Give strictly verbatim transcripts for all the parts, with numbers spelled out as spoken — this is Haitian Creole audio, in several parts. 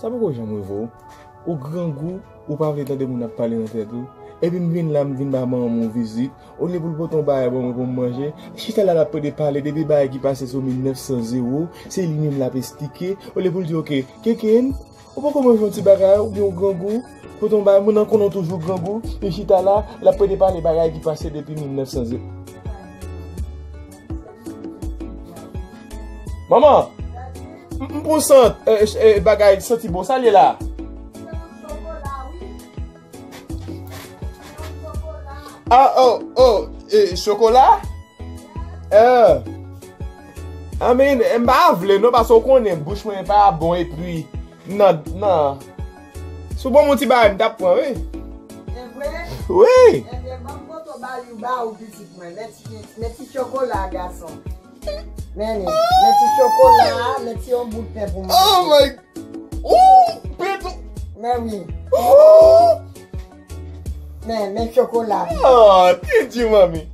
Sa poko janm rive w. Ou grangou, ou pa vle tande moun ap pale nan tèt ou. Epi m vin la, m vin ba manman m yon vizit. Olye pou l pote yon bagay ban mwen pou m manje, li chita la, l ap plede pale depi bagay ki pase sou mil nèf san zewo, se li menm l ap esplike. Olye pou l di, oke, Kenken, ou poko manje yon ti bagay, oubyen ou grangou, pote yon bagay, moun nan konnen w toujou grangou, li chita la, l ap plede pale bagay ki pase depi mil nèf san zewo. Manman, m, m pran sant, eh, eh, bagay santi bon, sa l ye la? Ah, oh, oh, eh, chokola? Eh. I mean, m pa vle non, paske w konnen bouch mwen pa bon, epi nan, nan. Si w ban m yon ti bagay, m t ap pran, wi. E vre? Wi. Ebyen, ban m foto ba li, ba ou pitit mwen. Men ti, men ti chokola, gason. Men li, men ti chokola, men ti yon bout pen pou mwen. Oh my, ooh, pen tou. Men wi. Ooh. Men, men chokola. Oh, thank you, mami.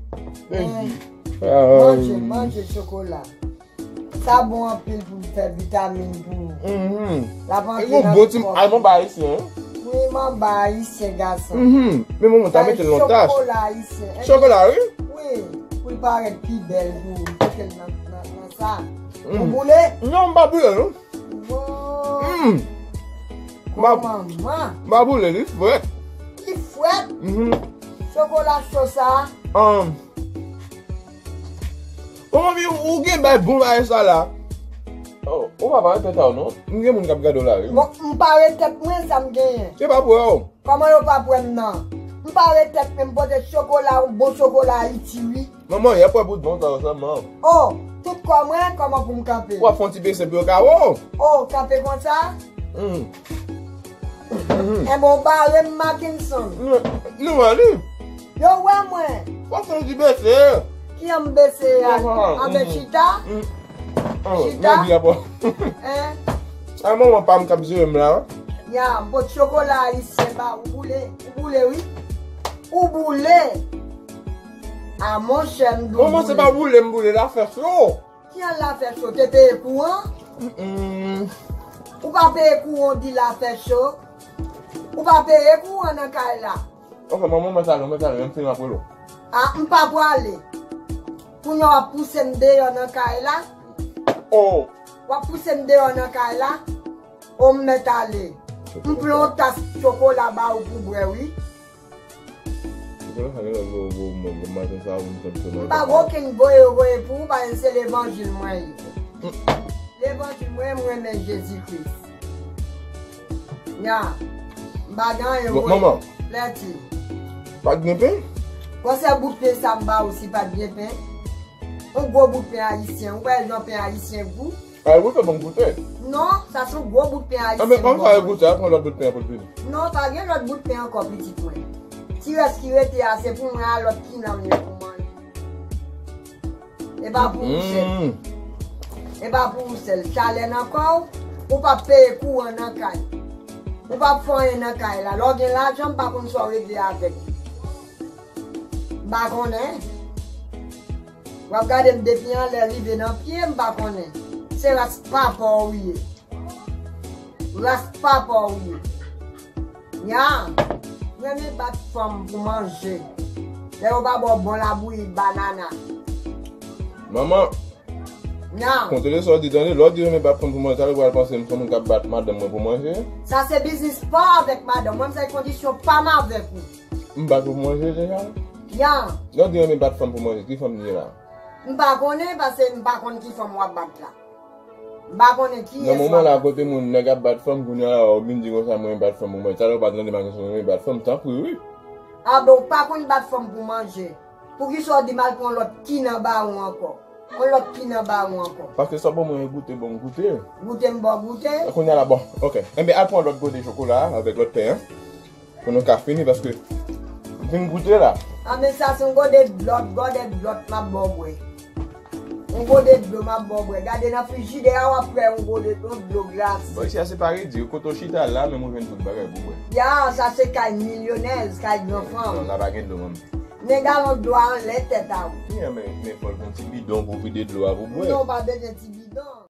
Thank you. Manje, manje chokola. Sa bon anpil pou fè vitamin pou ou. Mhm. L ap antre nan kò. Bon ti, al manba ayisyen, hein? Wi, manba ayisyen, gason. Mhm. Men manman, ta mete l nan tas. Chokola ayisyen. Chokola, wi? Wi, pou l parèt pi bèl pou ou. Mete l nan, nan, nan sa. Ou boule? Non, m pa boule, non. Wow. M pa, manman, m pa boule, li frèt. Li frèt? Mhm. Chokola cho sa. Um, Bon, manmi, ou gen bay bon bagay sa la. Oh, ou pa pare tèt a w non. M gen moun k ap gade w la, wi. Bon, m pare tèt mwen, sa m genyen. Se pa pou w. Kòman yo p ap wè m nan? M pare tèt mwen, m pote chokola, yon bon chokola Ayiti, wi. Manman, y ap wè bout bon sa yo sèlman. Oh, tout kò mwen, kòman pou m kanpe? W ap fè yon ti bese pou yo ka wè w. Oh, kanpe konsa? Hmm. Mhm. Enben, w bare m, Mackenson. Nou, nou wè li. Yo wè mwen. W ap fè yon ti bese. Ki an m bese a? Anben chita? Chita? Hein? A manman pa m k ap jere m la. Ya, m pot chokola ayisyen ba ou boule. Ou boule, wi. Ou boule. A monchè, m di w boule. Manman, se pa boule m boule, l ap fè cho. Ki an l ap fè cho? Te peye kouran? Mm-mm. Ou pa peye kouran, w di l ap fè cho? Ou pa peye kouran nan kay la? Ok, manman, mwen t ale, mwen t ale, menm si m ap rele w. A, m pa prale. Kounye a w ap pouse m deyò nan kay la. Oh. W ap pouse m deyò nan kay la. Oh, m mèt ale. M pran yon tas chokola ba ou pou bwè, wi. Ou konnen sa gen lè yo voye pou mwen, bon, maten sa a, ou m tann sou mwen. M pa gen okenn voye, voye pou ou, paske se levanjil mwen ye. Levanjil mwen, mwen renmen Jezi Kris. Nya, m pa gen anyen voye. Manman. Lèti. Pa t gen pen? Konsè bout pen sa m ba ou si pa t gen pen? Yon gwo bout pen ayisyen, ou wè jan pen ayisyen gou? Ay, ou fè bon goute. Non, sa se yon gwo bout pen ayisyen. Anben, kòm sa yo goute, al pran lòt bout pen pou l vini. Non, pa gen lòt bout pen ankò, pitit mwen. Ti rès ki rete a, se pou mwen a lòt kinan m ye pou manje. E pa pou ou sèl. Mm. E pa pou ou sèl. Chalè nan kò w, ou p ap peye kouran nan kay. Ou p ap fè anyen nan kay la. Lè w gen lajan, m pa konn sa w regle avèk li. M pa konnen. W ap gade m depi anlè rive nan pye, m pa konnen. Se ras papa w ye. Ras papa w ye. Nya, m renmen bat fanm pou manje. Lè yo pa ba w bon labouyi banana. Manman. Nya. Kontwole sa w di, tande. Lè w di renmen bat fanm pou manje, talè w pral panse m se yon moun k ap bat madanm mwen pou manje. Sa se biznis pa w avèk madanm mwen, m se kondisyon pa m avèk ou. M bat ou pou manje deja? Ya. Lè w di renmen bat fanm pou manje, ki fanm li ye la? M pa konnen, paske m pa konn ki fanm w ap bat la. M pa konnen kiyès w ap bat. Nan moman la, kote moun nèg ap bat fanm, kounye a la, w vin di konsa, mwen bat fanm pou manje. Talè w pa tande m ak yon renmen bat fanm, tanpri, wi. A, ben, w pa konn bat fanm pou manje. Poukisa w di m al pran lòt kinan ba ou ankò? Yon lòt kinan ba ou ankò. Paske sa w ban mwen e goute, bon goute. Goute m ba w goute? Kounye a la, bon, ok. Enben, al pran lòt gode chokola a, avèk lòt pen an. Pou nou ka fini, paske m fin goute la. A, men sa se yon gode dlo, gode dlo m ap ba w bwè. Yon gode dlo m ap ba w bwè. Gade nan frijidè a, w ap wè yon gode, yon dlo glase. Bon, isi a se pa redi, kote w chita la, menm ou jwenn tout bagay pou bwè. Ya, sa se kay milyonèz, kay gran fanm. Non, la pa gen dlo, manmi. Men galon dlo a anlè tèt a ou. Ya, men, men fò l gen ti bidon pou vide dlo a pou bwè. Non, w pa bezwen ti bidon.